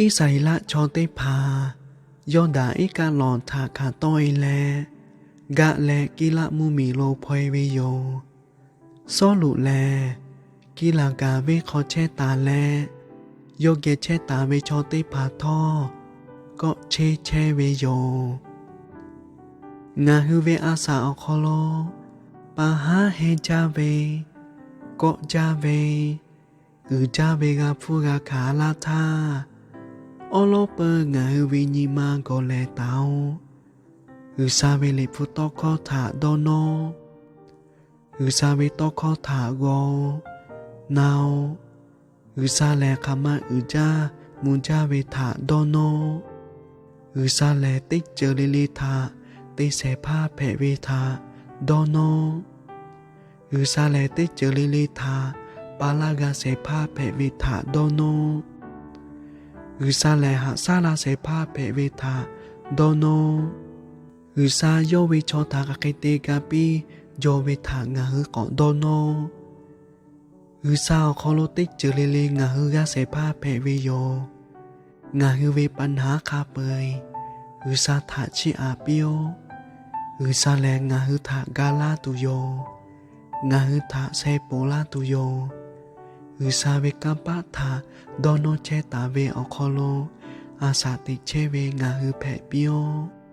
Iˉsaˍreˍlaˆ chaw teˇ hpaˍ Yawˇdanˍ iˉ kaˆ lawˬ htaꞈ hkanˍ tawˆ e leh, Gaˆ leh Kiˇlaˆ mvuhˇmiˬ lo hpaw e ve yoˬ. Sawˉluꞈ lehˬ, Kiˇlaˍgaˍ venˇ hk'aw chehˇ taˍ leh, yawˇ geh chehˇ taˍ ve chaw teˇ hpaˍ htawˇ kawˆ cheˇ chehˇ ve yoˬ. Ngaˬ hui ve a saˍ awˬ hk'aw lo pa haˉ hehnˇ jaˇ ve, kawˆ jaˇ ve, uiˍ jaˇ ve g'a hpfuhˇ g'a hkanˍ laˇ htaˇ, awˉ lawˉ peuˇ ngaˬ hui ve nyi ma gawˬ lehˍ taˍ-oꞈ. G'uiˬsha ve liꞈ hpu tawˇ hkawˇ htaꞈ dawˇ nawˉ. G'uiˬsha ve tawˇ hkawˇ htaꞈ g'aw na-oꞈ. G'uiˬsha lehˬ hk'aˬ ma uiˍ jaˇ mvuh jaˇ ve htaꞈ dawˇ nawˉ. G'uiˬsha lehˬ teˇ ceuˬ le le htaꞈ te shehˍ hpaˇ hpehꞈ ve htaꞈ dawˇ nawˉ. G'uiˬsha lehˬ teˇ ceuˬ le le htaꞈ pa laˇ g'a shehˍ hpaˇ hpehꞈ ve htaꞈ dawˇ nawˉ. G'uiˬsha lehˬ haꞈ shaˉ laˇ shehˍ hpaˇ hpehꞈ ve htaꞈ dawˇ nawˉ. G'uiˬsha yawˇ ve chaw htaꞈ hk'aˬ hk'e te ga piˇ jaw ve htaꞈ ngaˬ hui k'awꞈ dawˇ nawˉ. G'uiˬsha awˬ hk'aw lo teˇ ceuˬ le le ngaˬ hui g'aˇ shehˍ hpaˇ hpehꞈ ve yoˬ. Ngaˬ hui ve pa naˍ hk'a peu-eˬ G'uiˬsha htaꞈ chiˇ aꞈ piˇ-oˆ. G'uiˬsha lehˬ ngaˬ hui htaꞈ ga laˇ tuˬ yoˬ. Ngaˬ hui htaꞈ sheh ponˬ laˇ tuˬ yoˬ. G'uiˬsha ve kanˇ paˆ htaꞈ dawˇ nawˉ chehˇ taˍ ve awˬ hk'aw lo a shaꞈ teꞈ chehˇ ve ngaˬ hui hpehꞈ piˇ-oˆ.